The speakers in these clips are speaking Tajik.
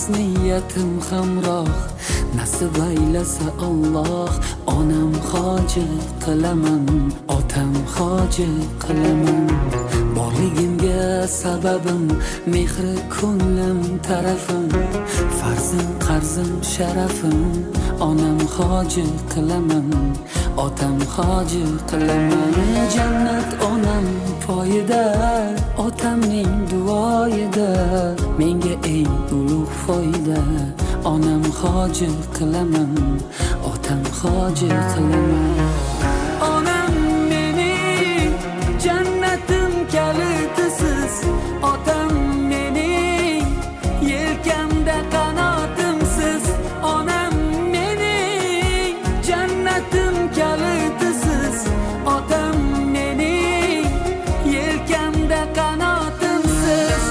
Niyatim hamroh, nasib aylasa Alloh. Onam hoji qilaman, otam hoji qilaman. Borligimga sababim, mehri ko'nglim tarafim. Farzim, qarzim, sharafim. Onam hoji qilaman, otam hoji qilaman. Jannat onam poyida, otamning duoyida. Menga eng ulug' foyda. Onam hoji qilaman, otam hoji qilaman. Onam mening jannatim kalitisiz, otam mening yelkamda qanotimsiz. Onam mening jannatim kalitisiz, otam mening yelkamda qanotimsiz.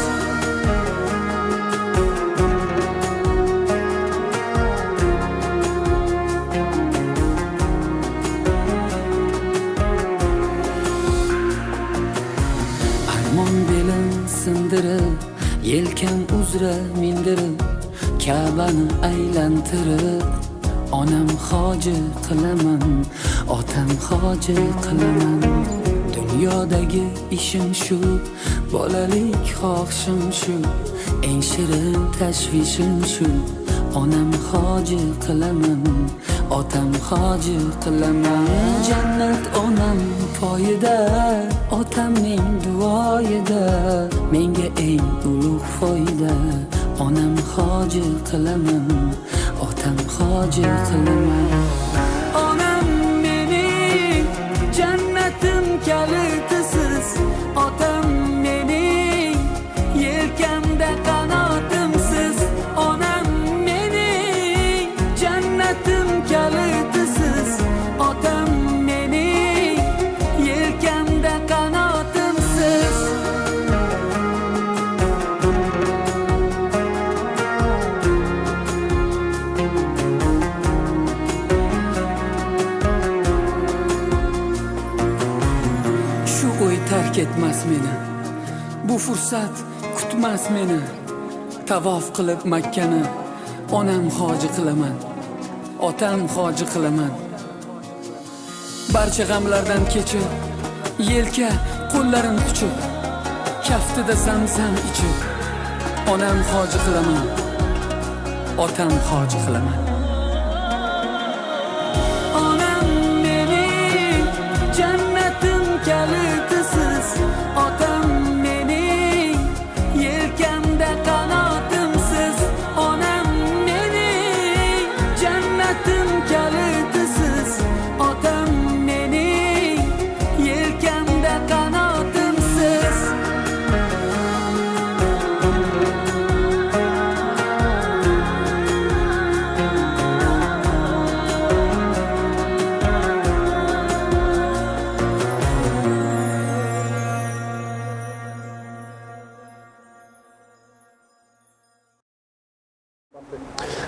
Armon belim sindirib, yelkam uzra mindirib, Ka'bani aylantirib, onam hoji qilaman, otam hoji qilaman. Dunyodagi ishim shu, bolalik xohishim shu, eng shirin tashvishim shu. Onam hoji qilaman, otam hoji qilaman. Jannat onam poyida, otamning duoyida. Menga eng ulug' foyda. Onam hoji qilaman, otam hoji qilaman. Onam mening jannatim kalitisiz, otam mening yelkamda qanotimsiz. Onam mening jannatim kalitisiz, otam mening yelkamda qanotimsiz. Shu o'y tark etmas meni, bu fursat kutmas meni. Tavof qilib Makkani, onam hoji qilaman, otam hoji qilaman. Barcha g'amlardan kechib, yelka qo'llarim quchib, kaftida zamzam ichib, onam hoji qilaman, otam hoji qilaman. Onam mening jannatim kalitisiz, otam mening yelkamda qanotimsiz. Onam mening jannatim kalitisiz, otam mening yelkamda qanotimsiz.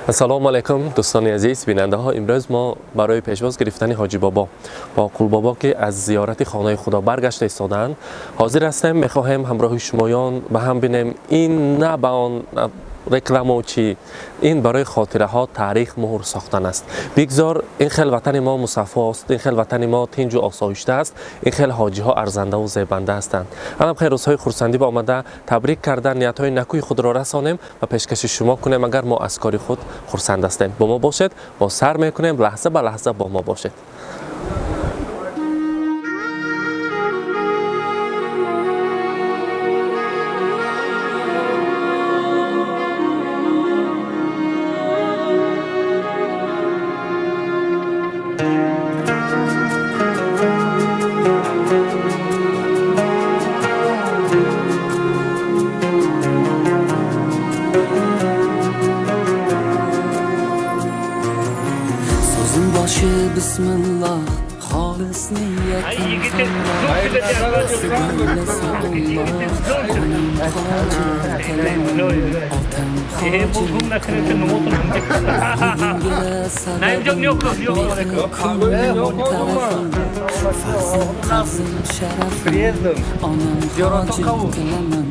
Ассалому алайкум, дӯстони азиз, бинандаҳо. Имрӯз мо барои пешвоз гирифтани Ҳоҷӣ Бобо бо Қулбобо, ки аз зиёрати хонаи Худо баргашта истодаанд, ҳозир ҳастем. Мехоҳем ҳамроҳи шумоён ба ҳам бинем. Ин на ба он рекламу чӣ, ин барои хотираҳо, таърих муҳр сохтан аст. Бигзор ин хел ватани мо мусаффост, ин хел ватани мо тинҷу осоишта аст, ин хел ҳоҷиҳо арзандаву зебанда ҳастанд. Алам хел рӯзҳои хурсандӣ ба омада табрик карда, ниятҳои накӯи худро расонем ва пешкаши шумо кунем. Агар мо аз кори худ хурсанд ҳастем, бо мо бошед. Мо сар мекунем, лаҳза ба лаҳза бо мо бошед. So'zim boshi bismillah, xolis niyatim hamroh. Nasib aylasa Alloh, onam hoji qilaman, otam hoji qilaman. Borligimga sababim, mehri ko'nglim tarafim. Farzim, qarzim, sharafim. Onam hoji qilaman,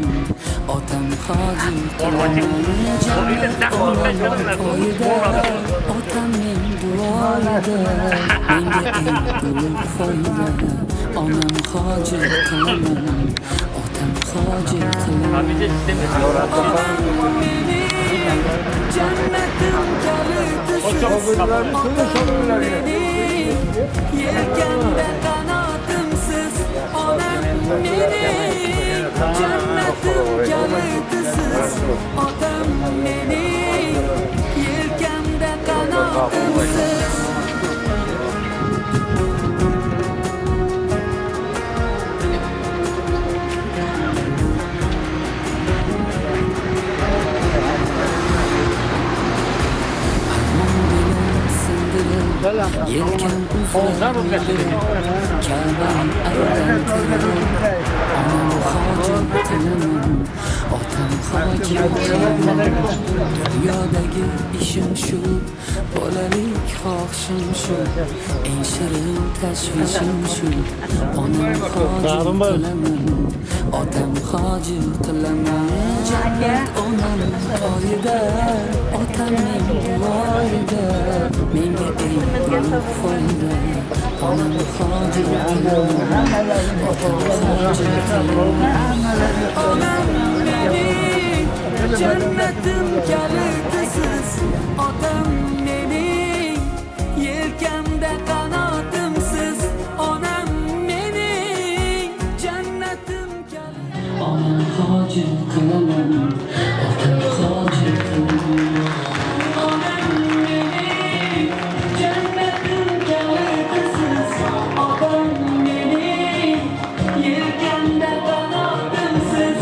otam Hoji qilaman. Jannat onam poyida, otamning duoyida menga eng ulug' foyda. Onam hoji qilaman, otam hoji qilaman. Onam mening jannatim kalitisiz, otam mening yelkamda qanotimsiz. Onam mening jannatim kalitisiz, otam mening yelkamda qanotimsiz. Armon belim sindirib, yelkam uzra mindirib, Ka'bani aylantirib, onam hoji qilaman, otam hoji qilaman. Dunyodagi ishim shu, bolalik xohishim shu, eng shirin tashvishim shu. Onam hoji qilaman, otam hoji qilaman. Jannat onam poyida, otamning duoyida menga eng ulug' foyda. Onam hoji qilaman, otam hoji qilaman. Onam mening jannatim kalitisiz, otam mening yelkamda qanotimsiz. Onam mening jannatim kaliti. Onam hoji qilaman, otam hoji qilaman. Onam mening jannatim kalitisiz, otam mening yelkamda qanotimsiz.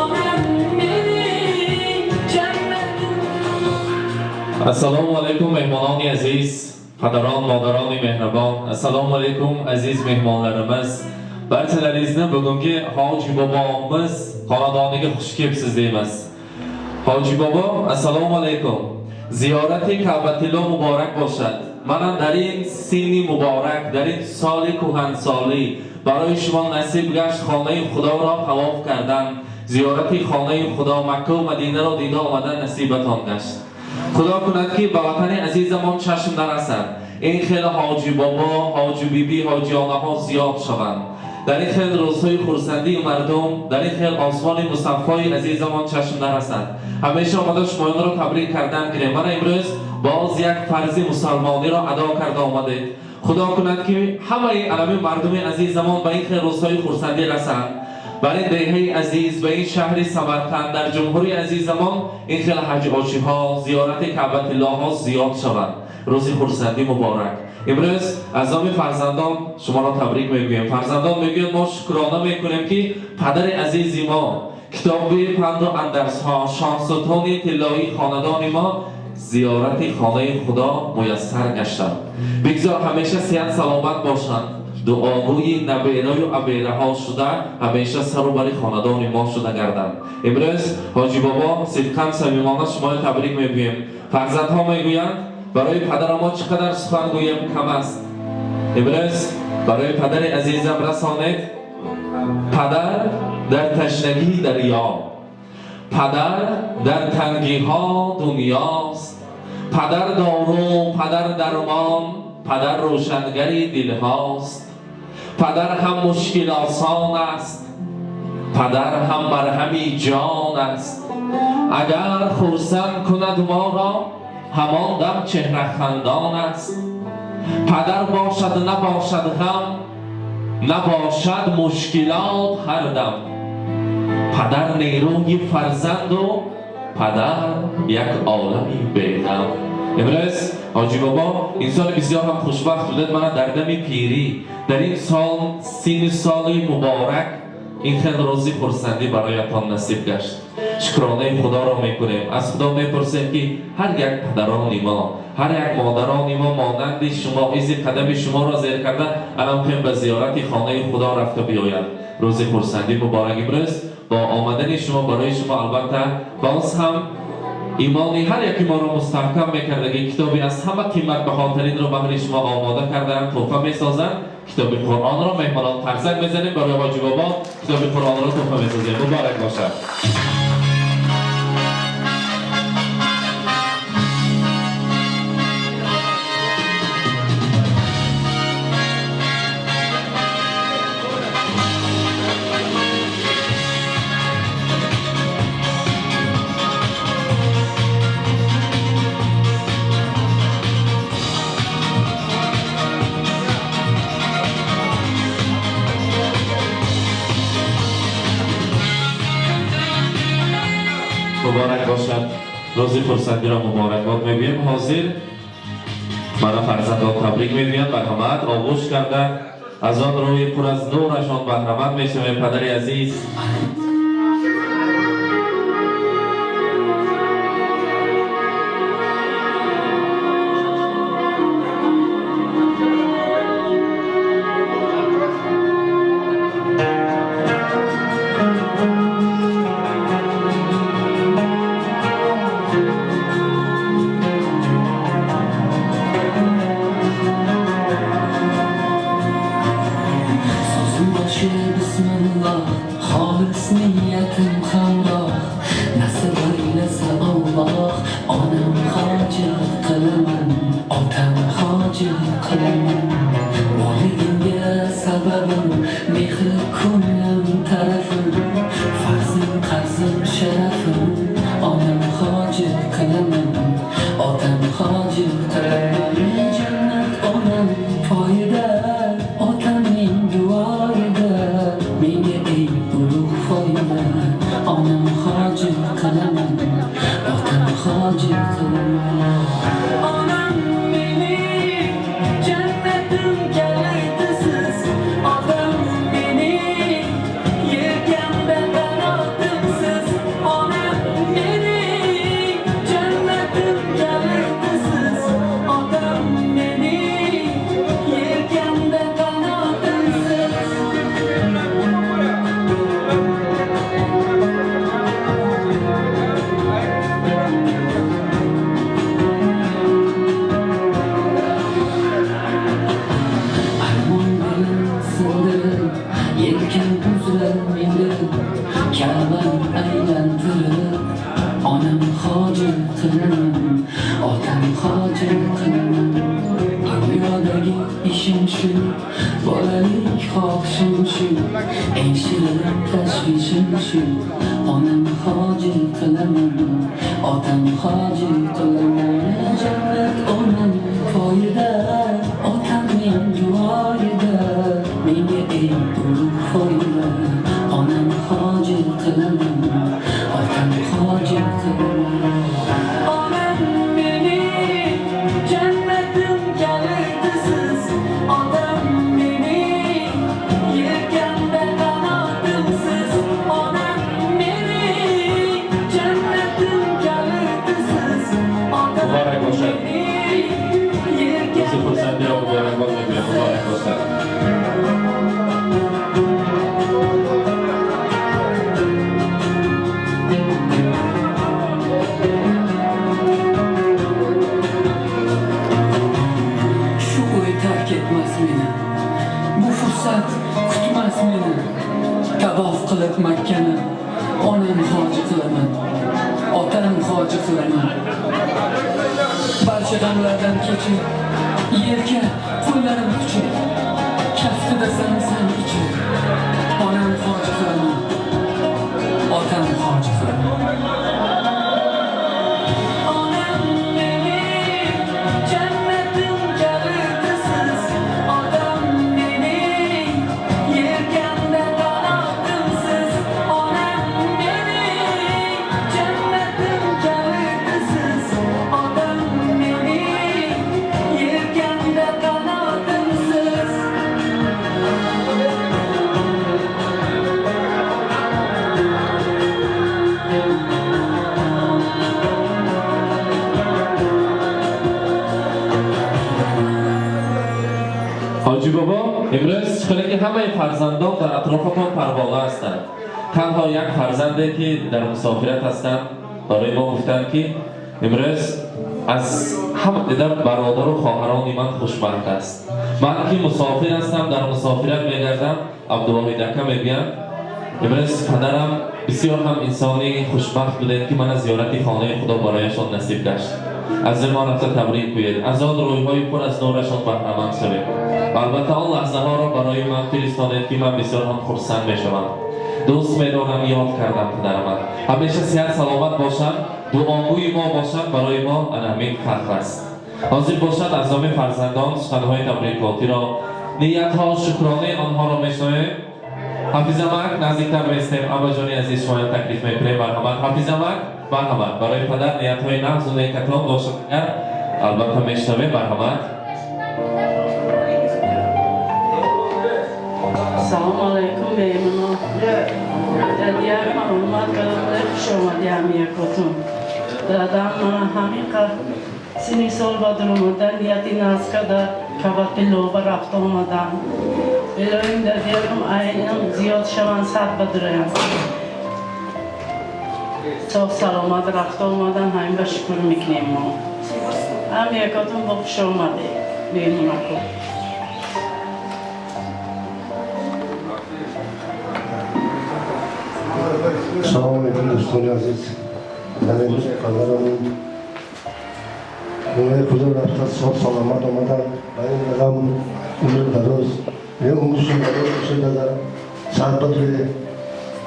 Onam mening jannatim. Ассалому алайкум, меҳмонони азиз, падарон, модарони меҳрабон. Ассалому алайкум, aziz mehmonlarimiz. Barchalaringizni bugungi Hoji bobomiz xonadoniga xush kelibsiz deymiz. Hoji bobo, assalomu alaykum. Ziyorati Ka'batillo muborak boshad. Mana дар ин синни муборак, дар ин соли кӯҳансолӣ барои шумо насиб гашт хонаи Худоро тавоф кардан, зиёрати хонаи Худо, Макка ва Мадинаро дида омадан насибатон гашт. Худо кунад, ки ба ватани азизамон чашм нарасад. Ин хел ҳоҷи бобо, ҳоҷи бибӣ, ҳоҷиёнаҳо зиёд шаванд. Дар ин хел рӯзҳои хурсандии мардум, дар ин хел осмони мусаффои азизамон чашм нарасад. Ҳамеша омада шумоёнро табрик кардан гирем. Мана имрӯз боз як фарзи мусалмониро адо карда омадед. Худо кунад, ки ҳамаи алами мардуми азизамон ба ин хел рӯзҳои хурсандӣ расанд. Бар ин деҳаи азиз, ба ин шаҳри Самарқанд, дар ҷумҳурии азизамон ин хел ҳаҷошиҳо, зиёрати Каъбатиллоҳо зиёд шаванд. Рӯзи хурсандӣ муборак. Имрӯз аз номи фарзандон шуморо табрик мегӯем. Фарзандон мегӯянд, мо шукрона мекунем, ки падари азизи мо, китоби панду андарсҳо, шоҳсутони тиллоии хонадони мо зиёрати хонаи Худо муяссар гаштанд. Бигзор ҳамеша сиҳат саломат бошанд, дуогӯи набераю абераҳо шуда, ҳамеша сару бари хонадони мо шуда гарданд. Имрӯз, ҳоҷи бобо, сидқан самимона шуморо табрик мегӯем. Фарзандҳо мегӯянд, барои падара мо чӣ қадар сухан гӯем, кам аст. Имрӯз барои падари азизам расонед: падар дар ташнагии дарё, падар дар тангиҳо дунёст, падар дору, падар дармон, падар рӯшангари дилҳост, падар ҳам мушкил осон аст, падар ҳам марҳами ҷон аст. Агар хурсанд кунад моро, ҳамон дам чеҳрахандон аст. Падар бошад, набошад ғам, набошад мушкилот ҳар дам. Падар нерӯи фарзанду падар як олами беғам. Имрӯз, ҳоҷи бобо, инсони бисёр ҳам хушбахт будед. Мана дар дами пирӣ, дар ин сол, синни соли муборак ин хел рӯзи хурсандӣ бароятон насиб гашт. Шукронаи Худоро мекунем. Аз Худо мепурсем, ки ҳар як падарони мо, ҳар як модарони мо монанди шумо изи қадами шуморо зер карда, алам ба зиёрати хонаи Худо рафта биёяд. Рӯзи хурсандӣ муборак. Имрӯз бо омадани шумо барои шумо албатта боз ҳам имони ҳар яки моро мустаҳкам мекардаги китоби аз ҳама қиматбаҳотаринро баҳри шумо омода кардаанд, тӯҳфа месозанд, китоби Қуръонро. Меҳмонон, қарсак мезанем барои ҳоҷи бобо, китоби Қуръонро тӯҳфа месозем. Муборак бошад. Рӯзи хурсандиро муборакбод мегӯем. Ҳозир мана фарзандон табрик мегӯянд, марҳамат, оғӯш карда аз он рӯи пур аз нурашон баҳраманд мешавем. Падари азиз, Bismillah, xolis niyatim hamroh, nasib aylasa Alloh, onam hoji qilaman, otam hoji qilaman. Boligimga sababim, mehr ko'nglim tarafim, farzim qarzim sharafim, onam hoji qilaman, otam hoji qilaman. Jannat onam poyida, otamning duoyida, menga eng ulug' foyda, onam hoji qilaman, otam hoji qilaman. Onam mening jannatim kalitisiz, otam mening yelkamda qanotimsiz, onam mening jannatim kalitisiz, otam mening yelkamda qanotimsiz. Armon belim sindirib, yelkam uzra mindirib, Ka'bani aylantirib, onam hoji qilaman, otam hoji qilaman. Dunyodagi ishim shu, bolalik xohishim shu, eng shirin tashvishim shu, onam hoji qilaman, otam hoji qilaman. Jannat onam poyida, otamning duoyida, menga eng ulug' foyda, onam hoji qilaman, otam hoji qilaman. Onam mening jannatim kalitisiz, otam mening yelkamda qanotimsiz, onam mening jannatim kalitisiz, otam Muborak bo'lsin. mening Ro'zi yelkamda xursandiro muborakbod mегӯем. Muborak bo'lsin. Shu o'y tark etmas meni, bu fursat kutmas meni. Tavof qilib Makkani, onam hoji qilaman, otam hoji qilaman. Barcha g'amlardan kechib, yelka qo'llarim quchib, kaftida zamzam ichib, onam hoji qilaman, otam hoji qilaman. Onam mening jannatim kalitisiz, otam mening yelkamda qanotimsiz, onam mening jannatim kalitisiz, otam mening yelkamda qanotimsiz. Ҳоҷӣ бобо, имрӯз чӣ ҳамаи фарзандон дар атрофатон парвона ҳастанд, танҳо як фарзанде ки дар мусофират ҳастанд, барои мо гуфтанд ки имрӯз аз ҳама дида бародару хоҳарони ман хушбахт аст. Ман ки мусофир ҳастам, дар мусофират мегардам, Абдулвоҳид ака мегӯянд, имрӯз падарам бисёр ҳам инсони хушбахт будем ки мана зиёрати хонаи Худо барояшон насиб гашт. Аз мо рафта табрик гӯед, аз он рӯйҳои пур аз нурашон баҳраманд шавед ва албатта он лаҳзаҳоро барои ман фиристонед ки ман бисёр ҳам хурсанд мешавам. Дӯст медорам, ёд кардам падарамад. Ҳамеша сиҳат саломат бошанд, дуогӯи мо бошанд, барои мо ана ҳамин фахр аст. Ҳозир бошад, аз номи фарзандон суханҳои табрикотиро, ниятҳо, шукронаи онҳоро мешунавем. Ҳафизамак, наздиктар меистем. Абаҷони азиз, шумоям таклиф мекунем, марҳамат. Ҳафизамак, марҳамат. Барои падар ниятҳои нағзу некатон бошад, агар албатта мешунавем, марҳамат. Салом алайкум, меҳмоно. Дадиям ҳурмат кардам, хуш омадӣ ҳамиякотун. Дадам мана ҳамин сини сол ба дуромада нияти наз карда Кабатилло ба рафта омадам. Илоҳим, дадиям, айнам зиёд шаванд, сад ба дуроям. Соғ саломат рафта омадан, ҳамин ба шукр мекунем мо. Ҳамиякотун бо хуш омадед, меҳмонако. Салом алейкум, дӯстони азиз. Дар имрӯз падарамон хонаи худо рафта соғ саломат омаданд. Ба ин дадам умр дароз, е умршон дароз бошад, дада саат бадре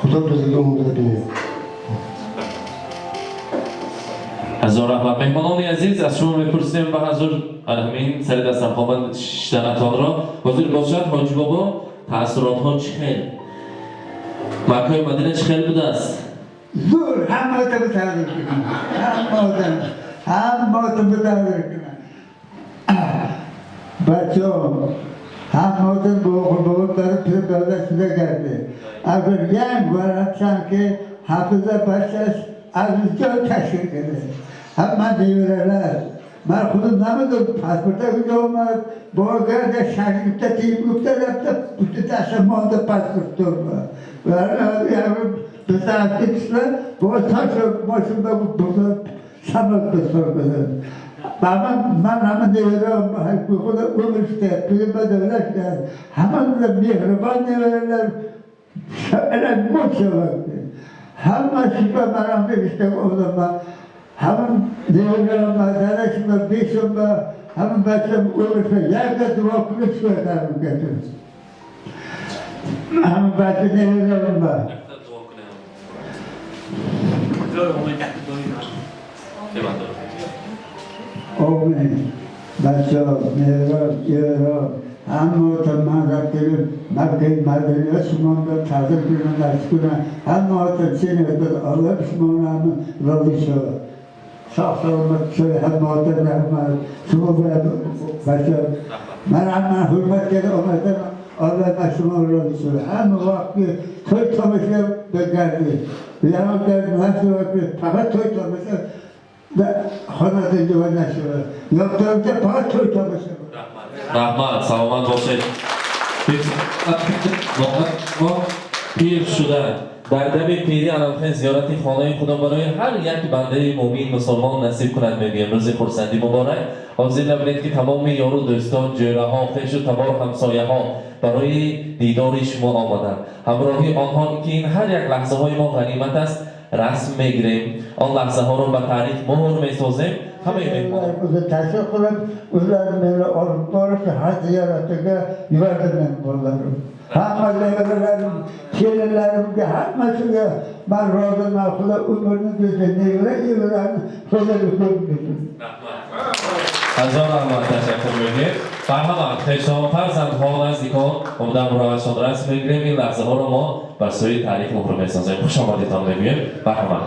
худо додагӣ умрда бинед. Ҳазор раҳмат. Меҳмонони азиз, аз шумо мепурсем, ба ҳазур ҳамин сари дастархон шиштанатонро ҳозир бошад. Ҳоҷи бобо, таассуротҳо чӣ хел? Маккаю Мадина чӣ хел будааст? Зӯр, ҳамаатон табрик кунам. Ҳамаатон, ҳамаатон табрик кунам. Бачаҳо, ҳамаатон бо бобо пир давлат шуда карде. Агар як варатсан ки ҳафиза бачаш аз ҷо ташкил карда. Ҳама девораlar. Ман худам намедонам паспорта куҷо омад. Бо гарда шагирдта тип гуфта рафта даста монда паспорт дорма. Писар бо таша мошин ба бурда самат бисор кардам. Ман ман ҳама неверам худо умр шуда, пир ба давлат шуда. Ҳама меҳрибон невералар ана мут шавад. Ҳама шиба манам мегишта одам ҳама неверам дарашма бешума ҳама бачам умр шуда. Якта дуо кунед шуд кардам. Ҳама бача неверам ба. Дуо кунем. Омин. Бачаҳо, неверам, еверам, ҳамаатон ман рафтагим Маккаи Мадина шуморо таъзим кунам, насиб кунам. Ҳамаатон чӣ небад, Аллоҳ шуморо ҳама розӣ шавад. Соғ саломат шавед, ҳамаатон раҳмат. Шумо бояд бачаҳо ман ҳама ҳурмат карда омадам, Аллоҳ аз шумо розӣ шавад. Ҳама вақт ки тӯй тамоша бигардед. Ягон дар нашавад ки фақат тӯй тамоша хонатон ҷо нашавад. Ёфтаонҷа фақат тӯй тамоша. Раҳмат, саломат бошед. Мо пир шуда дар дами пирӣ анамхел зиёрати хонаи худо барои ҳар як бандаи мӯмин мусулмон насиб кунад, мегӯем. Рӯзи хурсандӣ муборак. Ҳозир набинед ки тамоми ёру дӯстон, ҷӯраҳо, хешу табор, ҳамсояҳо барои дидори шумо омаданд. Ҳамроҳи онҳо ки ин ҳар як лаҳзаҳои мо ғанимат аст, расм мегирем, он лаҳзаҳоро ба таърих муҳр месозем. Ҳамаи меҳмонон Ташриф qilib, o'zlari meni olib borib, haj ziyoratiga yubordim men bolalarim. Hamma nevaralarim, kelinlarimga, hammasiga man roziman. Xudo umrini bersin, nevara evarani Xudo ko'p bersin. Ҳазор раҳмат, ташаккур мегӯем. Марҳамат, хешон, фарзандҳо, наздикон омода ҳамроҳашон расм мегирем. Ин лаҳзаҳоро мо бар сӯи таърих муҳр месозем. Хуш омадитон мегӯем, марҳамат.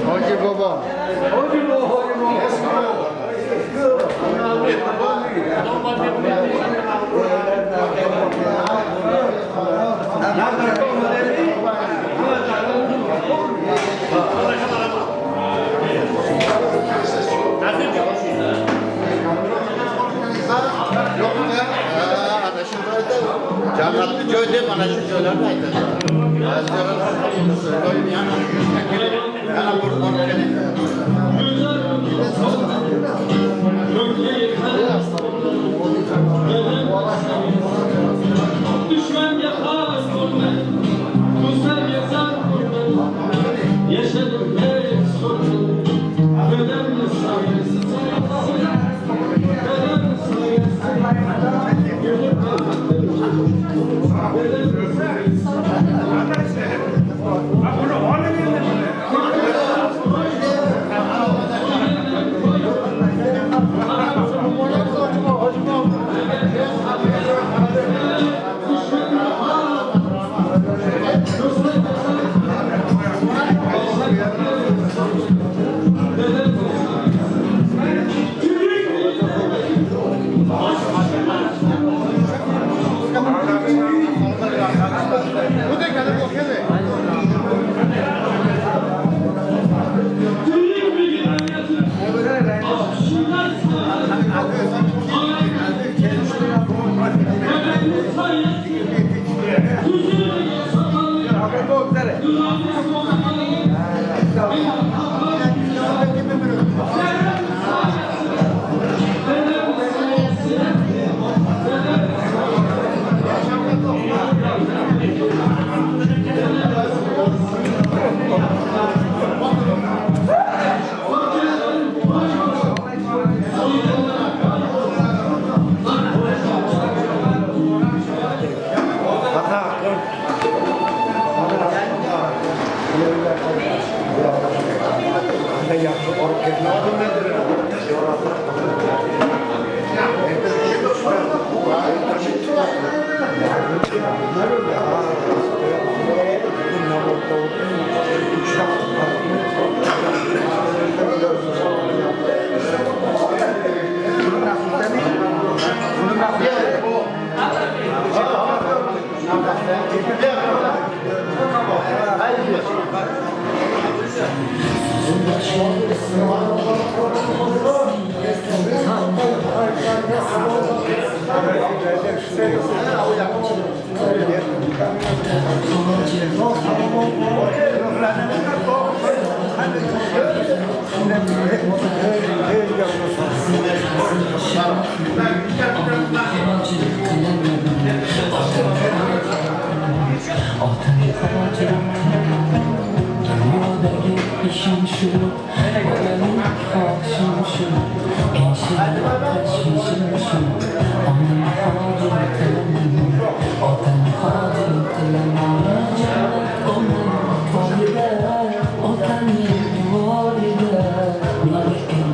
Hoji bobo. Jannatli joy deb ana shu joylarni aytadi. Yana yana bir bor keling. Düşmənə xas olma, Musab yazar. Dunyodagi ishim shu, bolalik xohishim shu, eshigini tashvishim shu. Onam hoji qilaman, otam hoji qilaman. Jannat o'rnim poyida, otamning duoyida. Lekin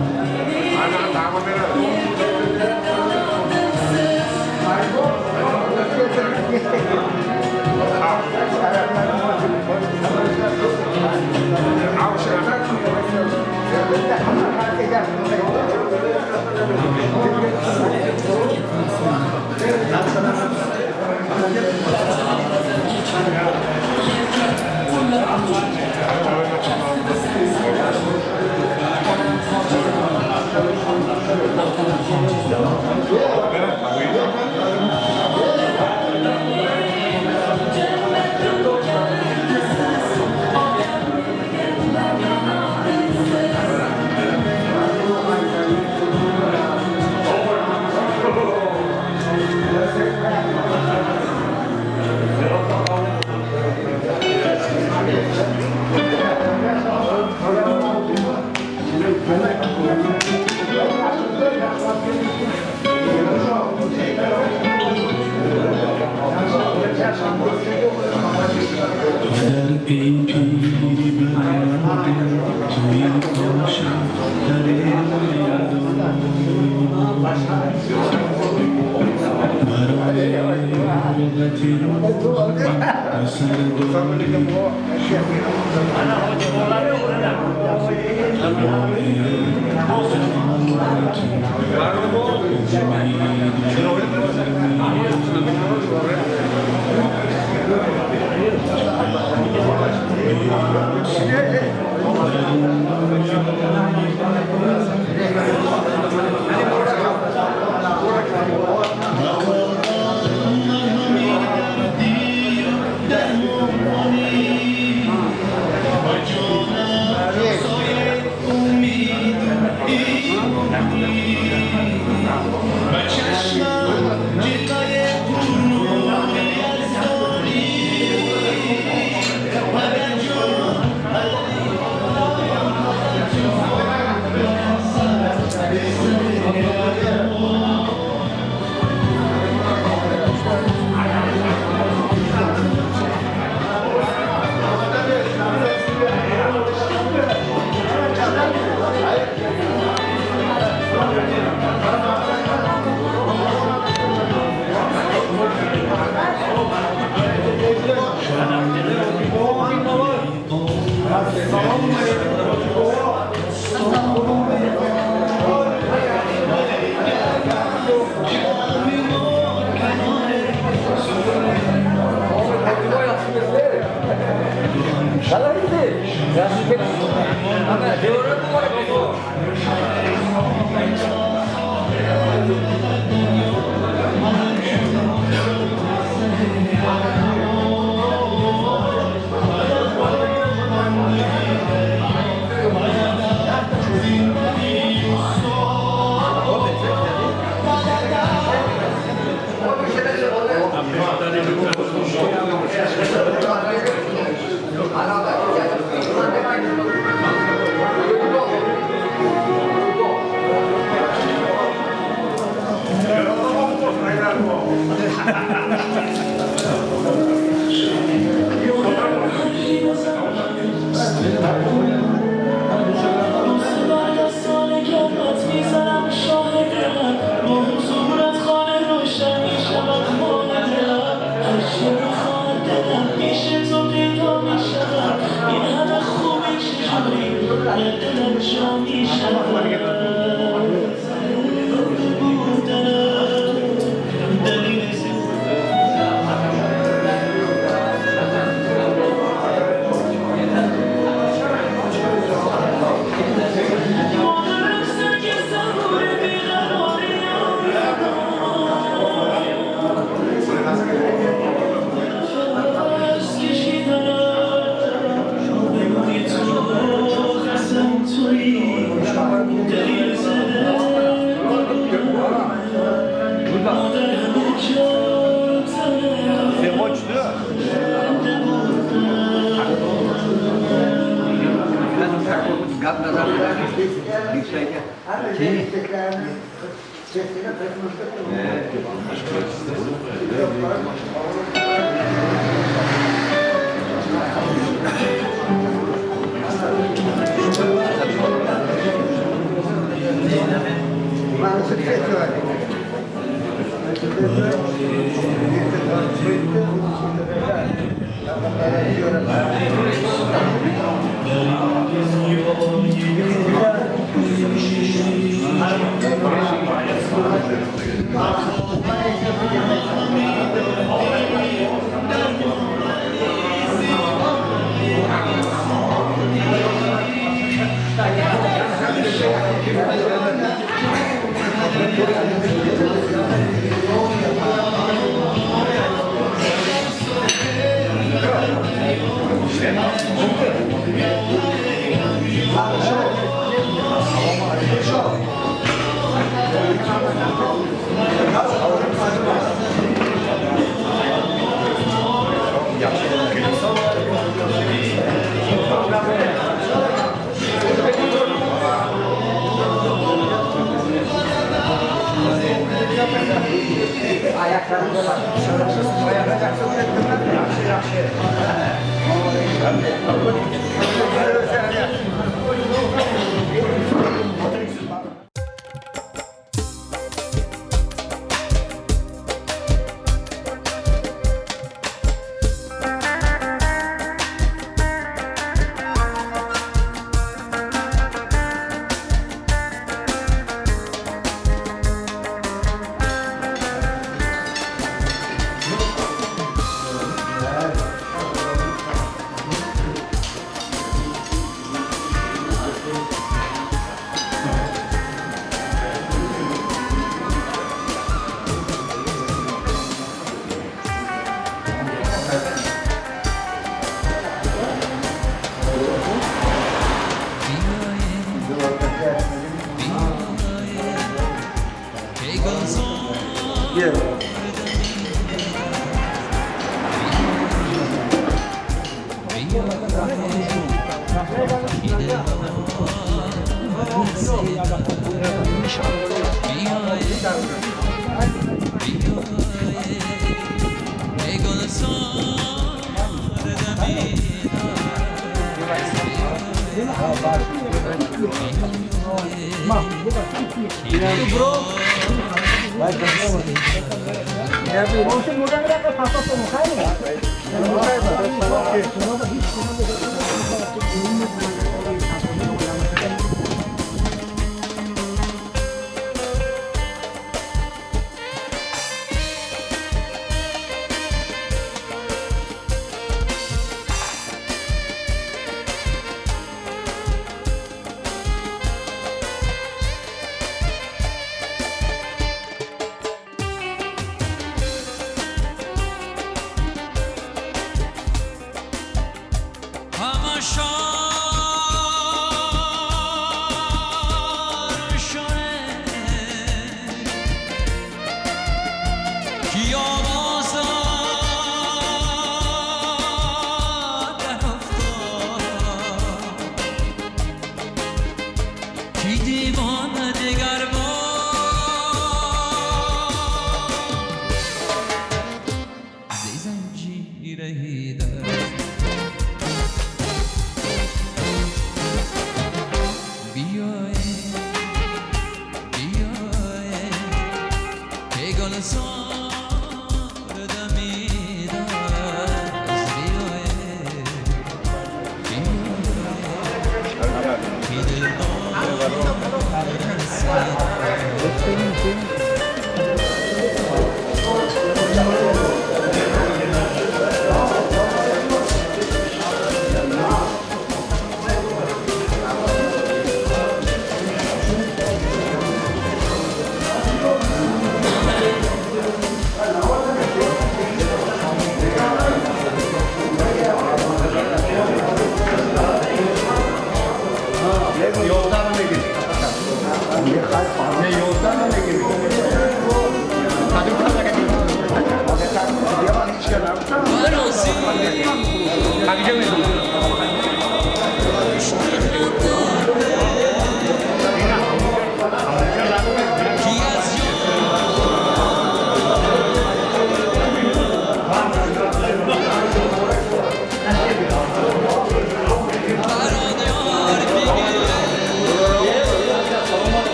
همه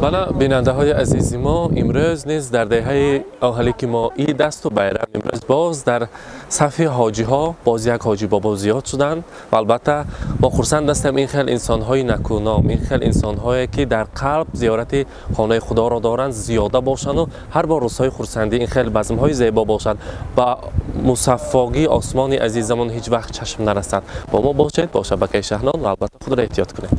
Мана бинандаҳои азизи мо, имрӯз низ дар деҳаи оҳале ки мо ид асту байрам, имрӯз боз дар сафи ҳоҷиҳо боз як ҳоҷи бобо зиёд шуданд ва албатта мо хурсанд ҳастем ин хел инсонҳои накӯном, ин хел инсонҳое ки дар қалб зиёрати хонаи худоро доранд зиёда бошанду ҳар бор рӯзҳои хурсандӣ ин хел базмҳои зебо бошад ба мусаффогии осмони азизамон ҳеҷ вақт чашм нарасад. Бо мо бошед бо шабакаи Шаҳнон ва албатта худро эҳтиёт кунед.